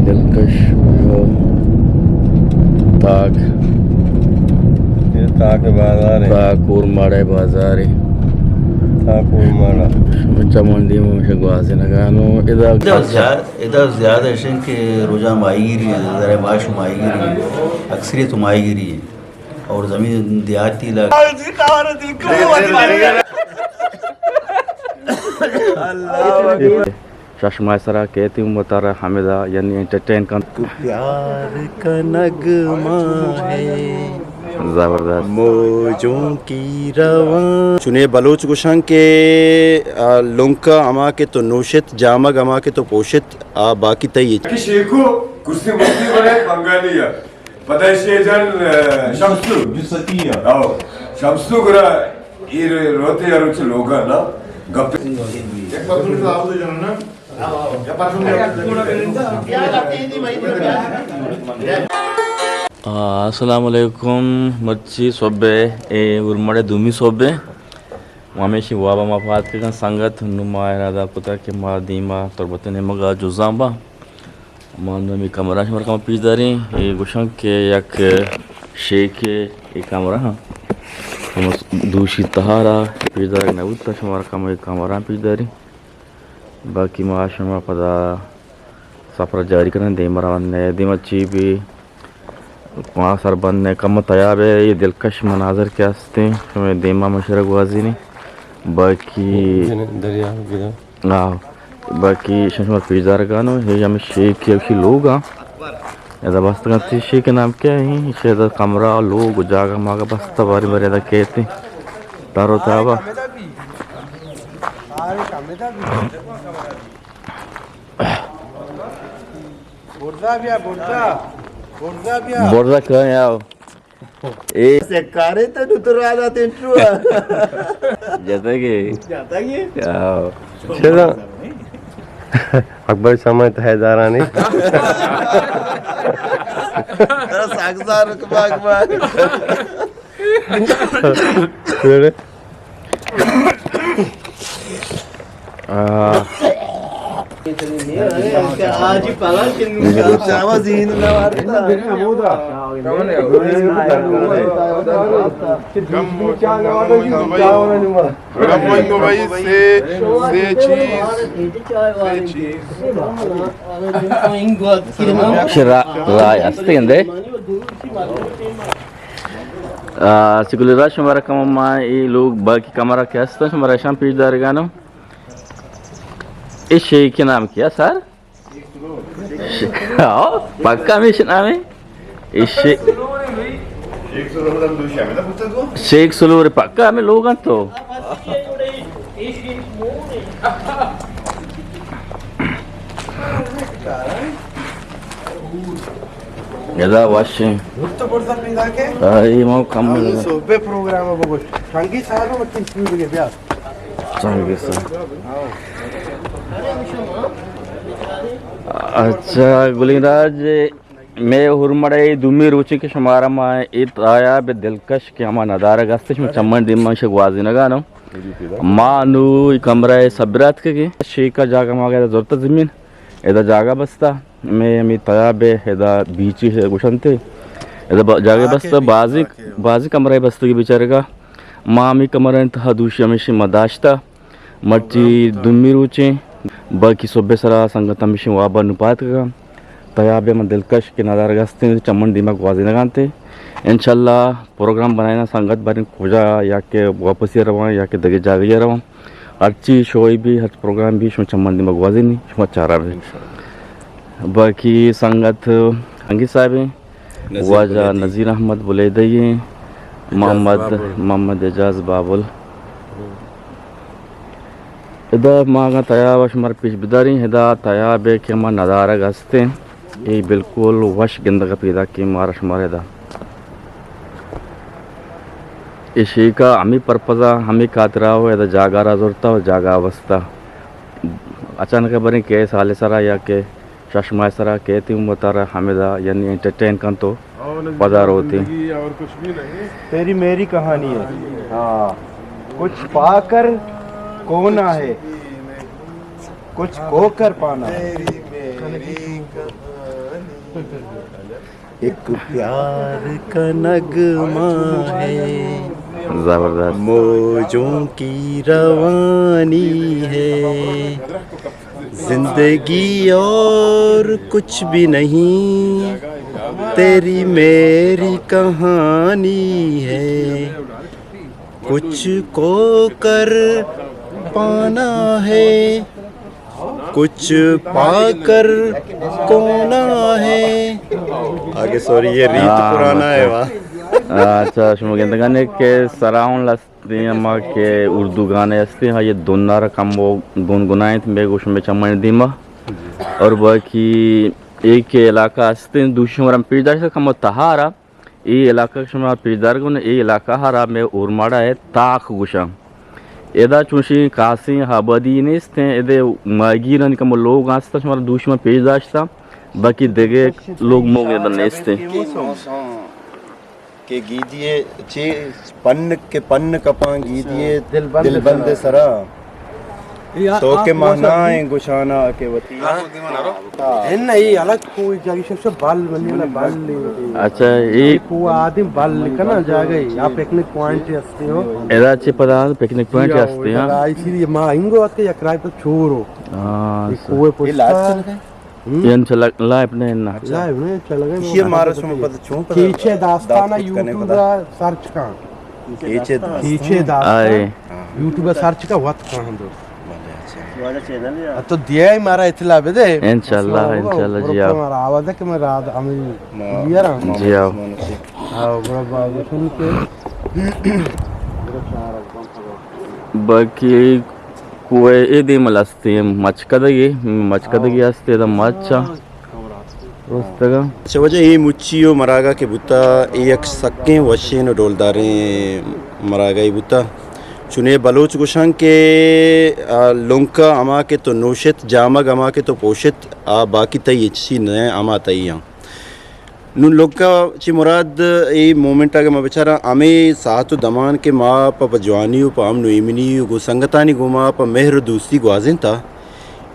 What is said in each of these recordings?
دلکش، تاک۔ یہ تاک بازار ہے۔ تاک اورماڑہ بازار ہے۔ تاک اورماڑہ۔ چمن دیم ہمیشہ گوازینگانو۔ ادا ادا زیاد، ادا زیادہ اشیں کہ روزا ماہیگیری ہے، ذرا معاش ماہیگیری ہے، اکثریت ماہیگیری ہے اور زمین دیہاتی علاقہ۔ اللہ اکبر۔ شش ماہ سرا کیتی ہوں وتارا ہمدا یعنی انٹرٹین کن۔ تو پیار کا نغمہ ہے۔ زبردست۔ موجوں کی رواں۔ چنے بلوچ گوشاں کہ، آ، لنکا ہما کہ تو نوشت، جامگ ہما کہ تو پوشت، آ باقی تئی۔ کہ شیکو کرسی مرسی بنے بنگالی ہے۔ پدا ایشی جن، اه، شمسو۔ جستی ہے۔ آؤ۔ شمسو گرا ایر روتے یا روچ لوگا نا گپ۔ آ، السلام علیکم۔ مرچی صبح اے اورمڑے دومی صبح۔ ما ہمیشی وابا ما پات کن سنگت، نو ما ارادہ کتا کہ ما دیما تربت نیمگا جزاں با۔ ما نو ہمے کمرہ شمارا کما پیش داریں۔ اے گوشاں کہ یک شیکے اے کمرہ ہاں۔ دوشی تہارا پیش دارگ نہ بوتا، شمارا کما اے کمرہ پیش داریں۔ باقی ما شما پدا سفر جاری کنیں، دیما روان نئے، دیما چی بھی ما سر بند نئے، کم تیاب ہے، یہ دلکش مناظر کیا ہستے، شما دیما مشورہ گوازی نہیں۔ باقی دریا۔ آ، باقی شما پیش دارگانو، یہ ہمیں شیک ہے، اسی لوگ ہاں۔ ادا بستگاں تی شیک نام کیا ہے؟ شیک کمرہ، لوگ، جاگہ ماگہ بستا باری باری ادا کہتے۔ تارو تابا۔ برزا بیا، برزا۔ برزا بیا۔ برزا کہاں ہے آؤ؟ اے سکارے تو نو تو رادا تین ٹرو۔ جاتا گے؟ جاتا گے؟ آؤ۔ چلو۔ اکبر سامنے تہ دارانی۔ ترا ساگزار کبا اکبر۔ آ۔ کم بھائی، سے، سے چیز، سے چیز۔ شرا، رائے ہستے اندے۔ آ، سکول را شمارا کم ما اے لوگ باقی کمرہ کہ ہستن، شمارا شام پیش دارگانو۔ اے شیک نام کیا سر؟ ش-، ہاں، پکا ہمیش نام ہے۔ اے شیک، شیک سلور پکا ہمیں لوگ ہیں تو۔ ادا وشیں۔ تو برزا پیدا کے؟ آئی مو کم ہم۔ صبح پروگرام بگوش۔ ٹنگی صاحب مکن سوی بگے بیا۔ ٹنگی صاحب۔ اچھا، گلین راج، میں ہرمڑے دومی روچی کہ شمارا ما ایت آیا بے دلکش کہ ہما ندارہ گستش میں چمن دیما شک وازی نگانو۔ ما نو کمرہ صبرات کے شیکا جاگہ ما گیا زورتا زمین۔ ادا جاگہ بستا، میں ہمیں تیاب ہے، ادا بیچی ہے گوشنتے۔ ادا با-، جاگہ بستا، بازی، بازی کمرہ بستا کی بیچارے گا۔ ما ہمیں کمرہ انتہا دوشی ہمیشی ما داشتا۔ مرچی دومی روچیں، باقی صبح سرا سنگت ہمیشی وابا نپات کا۔ تیاب ہے من دلکش کہ ندارہ گستیں چمن دیما گوازی نگانتے۔ انشاءاللہ پروگرام بنائینا سنگت باریں کجا یا کہ واپسی روان یا کہ دگہ جاگہ روان۔ ہرچی شوئی بھی، ہر پروگرام بھی، شما چمن دیما گوازینی، شما چارا بھی۔ باقی سنگت انگی صاحب ہیں، نظیر واجہ بلیدی۔ نظیر احمد بلیدی ہیں، اعجاز محمد، بابل۔ محمد اعجاز بابل۔ ادا ما اگاں تیاب شمار پیش بداریں، ادا تیاب ہے کہ ما ندارگ ہستیں۔ اے بالکل وش گندگ ءَ پیداک ایں مارا شمارا ادا۔ اے شیکا ہمے پرپزا، ہمے خاطرا و ادا جاگہ را زرتا و جاگہ بستا۔ اچانک بریں کہ سال سرا یا کہ شش ماہ سرا کیتی ہوں وتارا ہمیدا یعنی انٹرٹین کنتو۔ پدا روتی۔ تیری میری کہانی ہے۔ ہاں۔ کچھ پا کر کھونا ہے، کچھ کھو کر پانا ہے۔ ایک پیار کا نغمہ ہے، زبردست۔ موجوں کی روانی ہے، زندگی اور کچھ بھی نہیں، تیری میری کہانی ہے۔ کچھ کھو کر پانا ہے، کچھ پا کر کھونا ہے۔ آگے سوری، یہ ریت ہاں، پرانا ہے، واہ۔ اچھا، شما گندگانے کہ سراؤن لستیں، اما کہ اردو گانے ہستیں، ہاں، یہ دنیا را کم وہ گنگنائیں، میں گوش میں چمن دیما۔ اور باقی ایک علاقہ ہستیں، دوشی ہمارا پیش داشت کم تہارا۔ اے علاقہ کہ شما پیش دارگ ءَ، اے علاقہ ءَ را مئے اورماڑہ ءِ تاک گوشاں۔ ادا چوشیں خاصیں آبادی نیست ایں، ادے ماہیگیرانی کمو لوگ است، شما دوشی ما پیش داشتاں، باقی دگہ لوگ موگ ادا نیست ایں۔ کہ گیدی ءَ چے پن کہ پن کپاں گیدی ءَ دلبند دلبند سرا۔ سرا۔ تو کہ مہنائیں گوشانا کہ وتی۔ ہن اے الگ کوئی جاگہ شش بال بنی نا بال۔ اچھا، اے کو آدم بال کنا جاگہ یا پکنک پوائنٹ ہستے ہو۔ ادا چے پدا پکنک پوائنٹ ہستے ہاں۔ اسی لیے ما انگو آتے یک رائے پر چھوڑو۔ ہاں، اے کوئی پوچھتا۔ ہم؟ یہ انشاءاللہ لائف نے نا۔ لائف نے چلا گئے۔ یہ مارا شما پتہ چون پتہ کیچے داستان داست کنے یوٹیوب پتہ۔ سرچ کن۔ کیچے داستان۔ کیچے داستان۔ آئے۔ یوٹیوب سرچ کا وقت کہاں دو۔ بلے اچھا۔ تو دیا ہی مارا اطلاع بدے۔ انشاءاللہ، انشاءاللہ جی آؤ۔ مارا آواز ہے کہ میں رات ہمیں ما-، کلیئر ہاں۔ جی آؤ۔ آؤ، بڑا بابا سن کے۔ باقی کوئے اے دیم ءَ ہستیں مچکدگے، مچکدگے ہستے دا مچ ءَ رستگا۔ چہ وجہ اے مچی و مراگا کہ بوتا، اے یک سکیں وشیں و ڈولداریں مراگا ای بوتا۔ چونے بلوچ گوشن کہ، آ، لنکا ہما کہ تو نوشت، جامگ ہما کہ تو پوشت، آ باقی تئی ہچی نہ، ہما تئی ہاں۔ نوں لنکا چی مراد اے مومنٹ اگہ ما بچاراں، ہمے ساعت و دمان کہ ما پہ، پہ جوانی و پہ امن و ایمنی و گوں سنگتانی گوما پہ مہر و دوستی گوازینتا،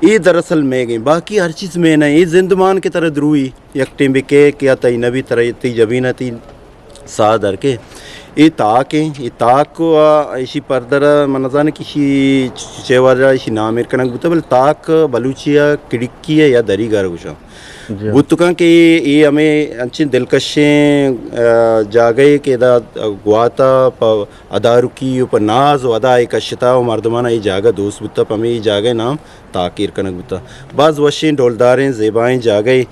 اے دراصل مئیگیں، باقی ہر چیز مئے نہ، اے زندمان کہ ترا دروئی، یک ٹیم بکے کہ یا تئی نبی ترا تئی جبین ءَ تئی ساہ در کے۔ اے تاک ایں، اے تاک و ایشی پردر ءَ من نزاناں کہ ایشی چ-، چے وجہ ایشی نام ایر کنگ بوتا، بلے تاک بلوچی ءَ کڑکی ءَ یا دری گار گوشاں۔ جی۔ بوت کنت کہ اے، اے ہمے انچیں دلکشیں، آ، جاگہے کہ ادا گوات ءَ پہ ادارکی و پہ ناز و ادا اے کشتا و مردماں اے جاگہ دوست بوتا، پہ ہمے اے جاگہ نام تاک ایر کنگ بوتا۔ باز وشیں، ڈولداریں، زیبائیں جاگہے۔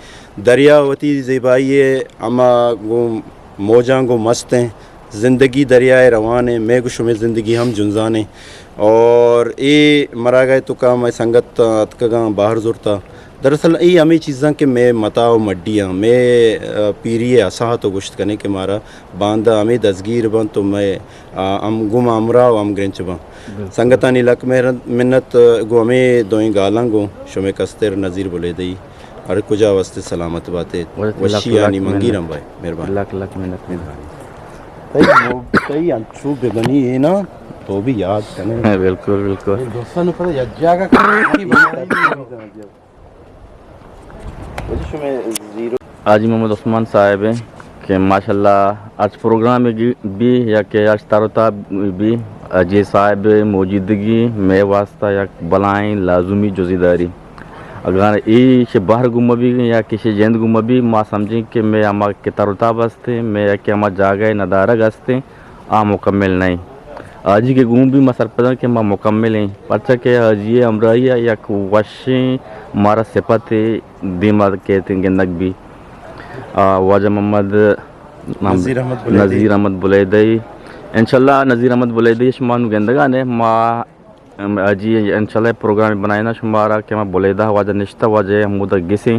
دریا وتی زیبائی ءَ ہما گوں موجاں گوں مست ایں۔ زندگی دریائے روان ایں، مئے گوں شمئے زندگی ہم جنزان ایں۔ اور اے مراگہ ءِ توکا مئے سنگت اتکگاں، بہر زرتا۔ دراصل اے ہمے چیزاں کہ مئے متا و مڈی آں، مئے، آ، پیری ءِ اساہ تو گوشت کنیں کہ مارا باندا ہمے دزگیر بنت و مئے، آ، ہم گوں ما ہمراہ و ہم گرنچ بنت۔ بالکل۔ سنگتانی لک مہر-، منت گوں ہمے دوئیں گالاں گوں شمئے کستر نذیر بلیدئی۔ ہر کجا واسطے سلامت باتے۔ وشی آنی منگیر ہم بائے۔ مہربانی۔ لک لک منت، مہربانی۔ تئی مو-، تئی انچو بہ بنی اے نا، تو بھی یاد کنے۔ بالکل، بالکل۔ اے دوستان پتہ یک جاگہ کی بنا۔ حاجی محمد عثمان صاحب ایں کہ ماشاءاللہ ہرچ پروگرام بی یا کہ ہرچ تر و تاب بی، حاجی صاحب موجودگی مئے واسطہ یک بلائیں لازمی جزیداری۔ اگر ایش بہر گوں مبی یا کشے جند گوں مبی، ما سمجھیں کہ مئے ہما کہ تر و تاب ہستیں، مئے کہ ہما جاگہ ندارگ ہستیں، آ مکمل نہ ایں۔ حاجی کہ گوں بی ما سرپداں کہ ما مکمل ایں، پرچا کہ حاجی ءِ ہمراہی ءَ یک وشیں مارا صفت دیما کیت گندگ بی۔ آ، واجہ محمد نذیر احمد بلیدئی۔ نذیر احمد بلیدئی۔ انشاءاللہ نذیر احمد بلیدئی شما نوں گندگانے، ما ام، حاجی انشاءاللہ پروگرام بنائیناں شمارا کہ ما بلیدہ واجہ نشتہ، واجہ ہمودا گسیں۔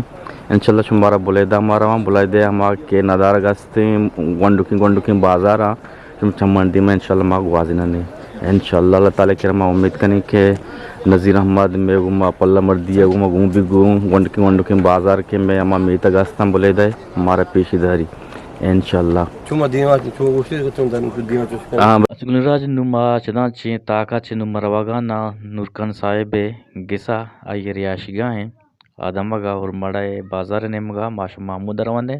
انشاءاللہ شمارا بلیدہ ما رواں، بلیدہ ہما کہ ندارگ ہستیں، گونڈکیں گونڈکیں بازاراں، شما چمن دیما انشاءاللہ ما گوازیناں۔ انشاءاللہ اللہ تعالی کرا ما امید کنیں کہ نذیر احمد مئے گوما پلہ مردی ءَ گوما گوں بی گوں گونڈکیں گونڈکیں بازار کہ مئے ہما میتگ ہستاں بلیدہ مارا پیش داری۔ انشاءاللہ۔ چو ما دیما چو گوشتے تو در دیما چوش کن۔ ہاں، بس گل راج نوں ما چداں چیں تاکا چہ نوں ما روگا نا نورخان صاحب ءِ گسا آئی ءِ رہائشگاہ ایں۔ آ دمگا اور مڑے بازار نیمگا ما شما ہمو درونیں۔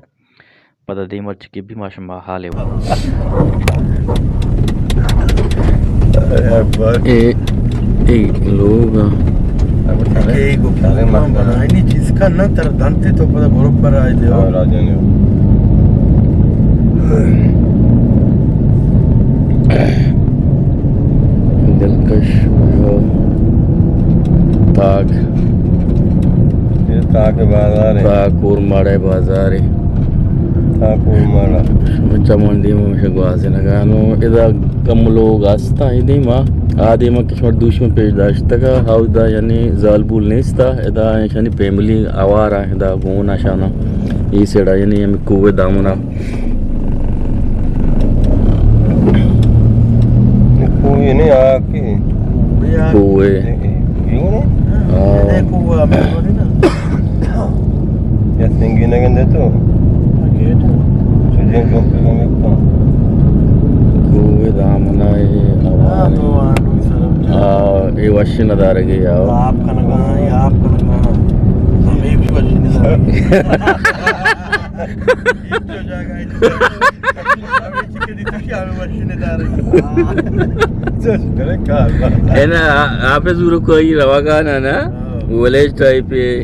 پدا دیما چکی بھی ما شما حالے وا۔ اے، اے لوگ۔ اے کو بنائنی چیز کا نہ تر دانتے تو پدا بروبر آئے دے۔ دلکش تاک۔ اے تاک بازار اے۔ تاک اور ماڑے بازار اے۔ تاک اور ماڑا۔ شما چمن دیما ہمیشہ گوازینگا نو۔ ادا کم لوگ ہستا اے دیما۔ آ دیما کہ شما دوشمن پیش داشتگا، ہاودا یعنی زالبول نیستا۔ ادا یعنی فیملی آوارا، ادا گون اشانا۔ اے سیڑا یعنی ہمیں کوہ دامنا۔ کوہ نہیں، آ کے۔ کوہ۔ یوں نا؟ ہاں۔ یا سنگی نگندے تو۔ چلیں تو پہ میں تو۔ کوہ دامنا اے۔ آ، اے وشی ندارگی آ۔ آپ کنگا، آپ کنگا۔ ہمیں بھی وشی ندارگی۔ اے نا، آ-، آپ زور کوئی روگا نا نا، ہاں۔ ولیج ٹائپ اے۔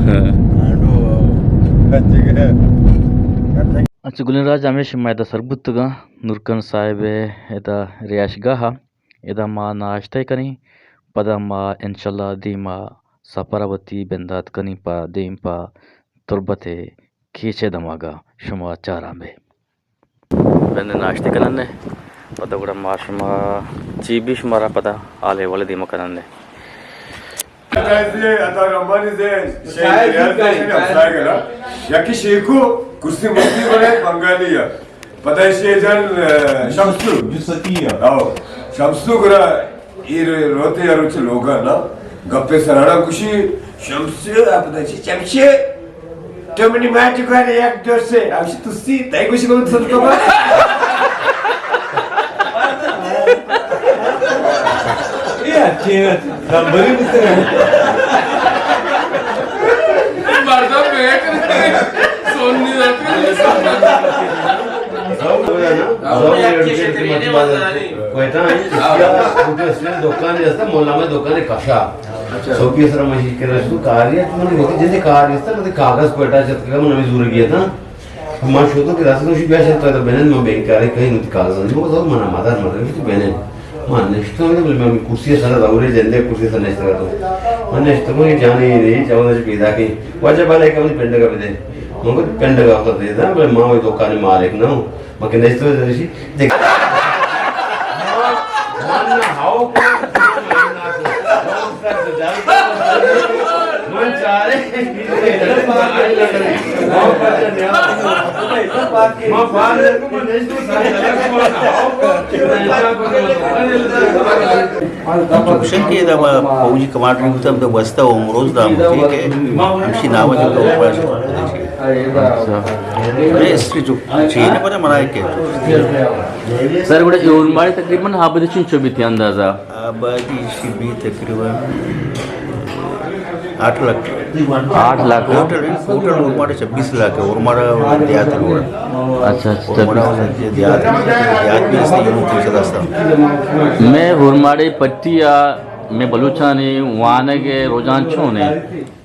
ہاں۔ اچھا، گلیں راج ہمیش ما ادا سربوتگاں، نورکن صاحب ادا رہائشگاہ۔ ادا ما ناشتہ کنیں، پدا ما انشاءاللہ دیما سفر وتی بندات کنیں پہ دیم پہ تربت کیچ ءِ دماگا۔ شما چاراں بے۔ بندے ناشتہ کنن نے، پدا گڑا ما شما چی بھی شمارا پدا حال احوال دیما کنن نے۔ عطا رحمانی زے، شاعر ریاض زے، ہمسایہ گلا۔ یکی شیخو، کرسی مرسی بنے، بنگالی یا۔ پدا ایشی جن، اه، شمسو۔ جستی یا۔ آو۔ شمسو گڑا ایر روتے یا روچ لوگا نا۔ گپے سرانا کشی، شمسو، آپ دا چی چمچے۔ تو منی ماں ٹکانے یک دو سے، ہمشی تسی، تئی گوشی گو تس کما۔ اے اچھے، خبری بوتے۔ مردم بیک نہیں، سونی جاتے۔ کوئٹہ ہے، اس کا دکان جیسا مولا میں دکان ہے کشا۔ اچھا۔ سوپی سر مشی کرا شو کاری ہے، تو من وقت جندے کاری است، من کاغذ کوئٹہ چت کا من ہمیں زور گیا تھا۔ من شو تو کہ راست نوشی بیا شد تو بنن من بینکاری کہیں نتی کاغذ نہیں، وہ تو منا مدار مدار تو بنن۔ من نشتو بلے من کرسی سر دورے جندے کرسی سر نشتو تو۔ من نشتو کہ جانے نہیں، جاؤ نہ پیدا کی۔ واجہ بھائی کم پنڈ کا بدے۔ من کو پنڈ کا وقت دے دا، بلے ماں وہ دکان مالک نہ ہوں۔ من کہ نشتو زنشی، دیکھ۔ من ہاؤ کو، من چارے۔ چوشن کہ ادا ما فوجی کمانڈر بوتم، تو بستا امروز نام ہوتی کہ ہمشی نام جو تو پاس۔ اچھا۔ ارے اس کی جو چین ہے، پر ہمارا ایک ہے۔ سر، گڑا اے اورماڑی تقریباً آبادی چنچو بیتی اندازہ؟ آبادی ایشی بی تقریباً آٹھ لاکھ۔ آٹھ لاکھ؟ ٹوٹل، ٹوٹل اورماڑی چھبیس لاکھ ہے، اورماڑی دیہات ہے۔ اچھا، اچھا، اورماڑی چھبیس۔ دیہات، دیہات بھی اس نے یوں پیسہ دستا۔ میں اورماڑی پٹی آ، میں بلوچانی وانگ رجحان چون ہے؟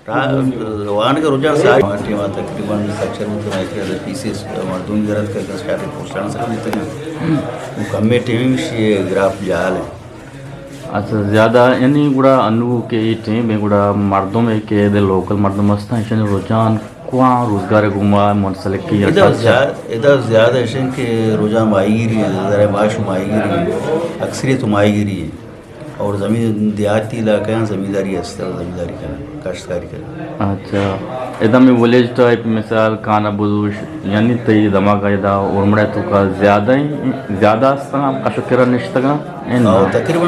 را-، روان کا رجحان ساری ٹیم تقریباً سیکشن میں تو میں کہ پیسز مردم ضرورت کر کے سٹارٹ پہنچانا سکتے ہیں۔ وہ کم میں ٹیم شی گراف جال ہے۔ اچھا، زیادہ یعنی گڑا انو کہ اے ٹیم ہے گڑا مردم ہے کہ دے لوکل مردم ہستاں، ایشانی رجحان کواں روزگار گوما منسلک کی ادا اچھا۔ زیاد-، ادا زیادہ ایشن کہ رجحان ماہیگیری ہے، ذرا معاش ماہیگیری ہے، اکثریت ماہیگیری ہے۔ اور زمین دیہاتی علاقہ ہیں، زمینداری است، زمینداری کرنا، کاشتکاری کرنا۔ اچھا، ادا میں ولیج ٹائپ مثال کانا بدوش، یعنی تئی دماغ ادا اورمڑے تو کا زیادہ ہی، زیادہ استنا، ہم کشو کرا نشتگا؟ ہاں، تقریباً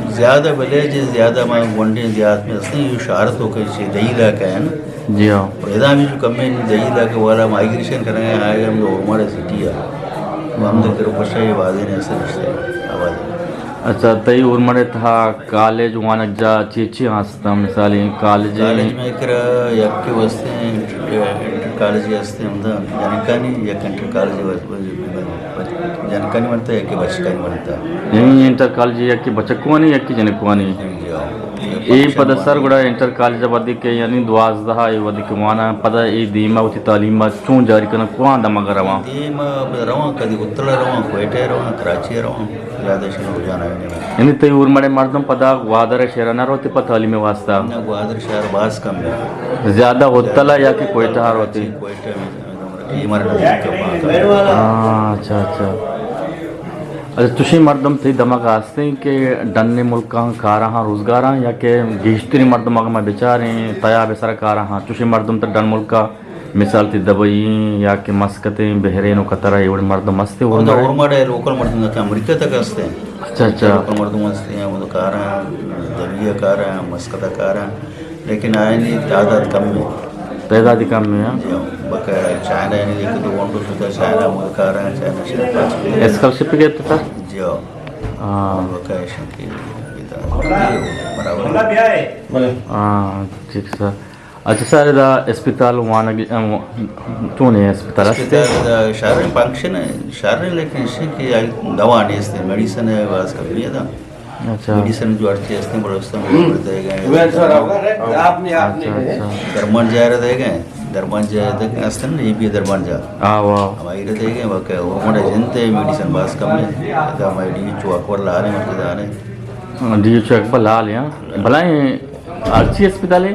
زیادہ ولیج، زیادہ ما گونڈیں دیہات میں ہستیں، یہ شہر تو کہ چھ دہی علاقہ ہے نا۔ جی ہاں۔ اور ادا ہمیں جو کم ہے، دہی علاقہ والا مائیگریشن کریں، آئے ہم جو اورمڑے سٹی ہے، تو ہم دل کرو پشا یہ بازی نے ایسے رشتے آواز ہے۔ اچھا، تئی اورماڑے تہا کالج وانگ جاہ چی چی ہستاں؟ مثالی کالج؟ کالج مئے کرا یکے واسطے انٹر، انٹر کالج ہستے ہمدا جنکانی، یک انٹر کالج جنکانی بنتا، یکے بچکانی بنتا۔ یعنی انٹر کالج یکے بچکوانی، یکے جنکوانی؟ جی ہاں۔ اے پد سر گڑا انٹر کالج ودی کہ یعنی دوازدہ اے ودی کہ وانا پدا اے دیما وتی تعلیم چون جاری کنن، کواں دمگ رواں؟ دیما رواں، کدی اتلا رواں، کوئٹہ رواں، کراچی رواں، زیادہ شنو جانا ہے نہیں۔ یعنی تئی اورماڑے مردم پدا گوادر شہر نہ روتے پہ تعلیم واسطہ؟ نہ، گوادر شہر باز کم ہے۔ زیادہ اتلا یا کہ کوئٹہ روتے؟ کوئٹہ میں۔ ہاں، اچھا، اچھا۔ اچھا، چوشیں مردم تئی دمگ ءَ ہستیں کہ ڈن ملکاں کاراں روزگاراں، یا کہ گیشتریں مردم اگاں ما بچاریں تیاب سر کاراں، چوشیں مردم تر ڈن ملکا، مثال تئی دبئی یا کہ مسقطیں، بحرین و قطر، اے وڑیں مردم ہستے؟ اور اورماڑے لوکل مردم کہ امریکہ تک ہستے۔ اچھا، اچھا۔ لوکل مردم ہستے ہیں، وہ کاراں، دبئی کاراں، مسقط کاراں۔ لیکن آیانی تعداد کم ہے۔ تعداد کم ہے، ہاں؟ جی ہاں، بقایا چائنا یعنی ایک دو گھنٹوں سے چائنا ملک آ رہا ہے، چائنا شہر پاس۔ اسکالرشپ گئے تو سر؟ جی ہاں۔ ہاں۔ بقایا شنکی برابر۔ ہاں، ٹھیک سر۔ اچھا سر، ادا اسپتال وانگ، ام، چون ہے اسپتال ہستے؟ اسپتال ادا شہر فنکشن ہے، شہر ہے، لیکن شنکی دوا نہیں ہستے، میڈیسن ہے، باز کمی ہے دا۔ اچھا۔ میڈیسن جو ہرچی ہستیں بلوچستان میں دے گئے۔ اچھا، اچھا۔ درمان جا رہے دے گئے، درمان جا دے گئے ہستیں نا، اے بی درمان جا۔ آ، واہ۔ ہمائی رہے دے گئے، واقعی اورماڑے جنتے میڈیسن باز کم ہے۔ ادا ہمائی ڈی ایچ او اکبر لال ہیں، مرد دانے۔ ہاں، ڈی ایچ او اکبر لال ہیں۔ بلائیں ہرچی اسپتال ہے؟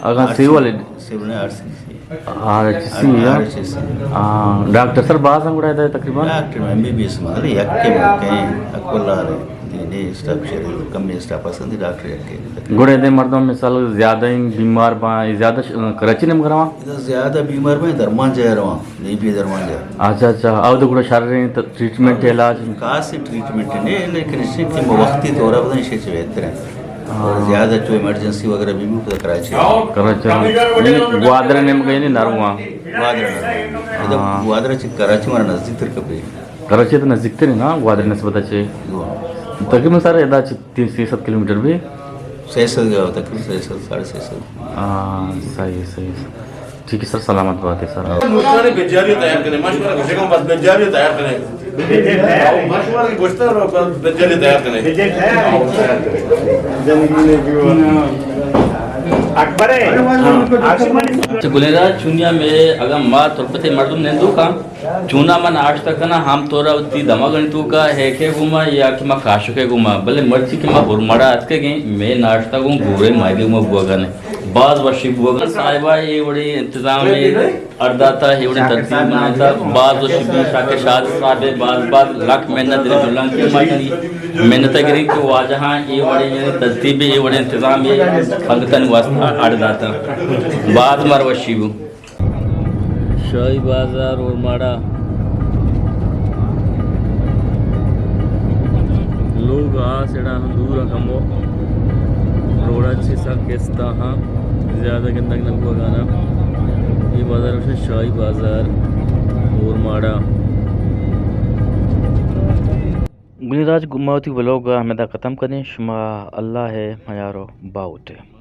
اگاں آر سی سول، سول نے آر سی سی۔ آر ایچ سی، آر ایچ سی۔ ہاں، ڈاکٹر سر باز ہیں گڑا ادھر تقریباً؟ ڈاکٹر ایم بی بی ایس مطلب یک کے ملک ہیں، اکبر لال ہیں۔ دینی اسٹاف شری، کم اسٹاف پسند ڈاکٹر یک کے۔ گڑا ادھر مردم مثال زیادہ ہیں بیمار باں، زیادہ ش-، کراچی نم کرواں؟ ادھر زیادہ بیمار باں، درمان جا رواں، نہیں بھی درمان جا۔ اچھا، اچھا، او تو گڑا شر ہیں تو ٹریٹمنٹ، علاج؟ خاص ٹریٹمنٹ نہیں، لیکن اسی کہ وقتی طور پر اسی سے بہتر ہیں۔ اور زیادہ چو ایمرجنسی وغیرہ بھی، بھی کراچی۔ کراچی۔ یعنی گوادر نیم گئے نہیں نرواں۔ گوادر نرواں۔ ادھر ہاں۔ گوادر چہ کراچی مارا نزدیک تر کپے۔ کراچی تو نزدیک تر ہے نا، گوادر نسبت چے۔ تقریباً سر ادا چہ تین، چھ سد کلومیٹر بھی۔ چھ سد گیا، تقریباً چھ سد، ساڑھے چھ سد۔ ہاں، صحیح، صحیح۔ ٹھیک ہے سر، سلامت بات ہے سر۔ مشورہ بجاری تیار کریں، مشورہ گوشے کو بس بجاری تیار کریں۔ مشورہ گوشتا رو بس بجاری تیار کریں۔ اکبر ہے۔ تو گلیں راج چونیا میں اگر ما تربت مردم نندو کا، چونا ما ناشتہ کنا، ہم تو را وتی دمگانی توکا ہے کہ گوما یا کہ ما کاشکے گوما، بلے مرچی کہ ما اورماڑا اتکگیں، میں ناشتہ گوں گورے ماہیگے گوما بوگا نے۔ باز وشی بوگ۔ صاحبہ اے وڑیں انتظام اے اڈ داتا، اے وڑیں ترتیب بنائیتا، باز وشی بی شاکر شاد صاحب، باز باز لکھ محنت دل جلان کی ماشانی محنت گری کہ واجہاں اے وڑیں یعنی ترتیب اے وڑیں انتظام اے سنگتانی واسطہ اڈ داتا۔ باز مر وشی بو۔ شاہی بازار اورماڑا۔ لوگ آ سڑا ہم دور کمو۔ روڈا چہ سک استا ہاں۔ زیادہ گندگ نہ بوگانا۔ یہ بازار ہے شاہی بازار اورماڑا۔ گلیں راج، ما وتی ولوگ ہمدا ختم کنیں۔ شما اللہ ہے میارو باوٹے۔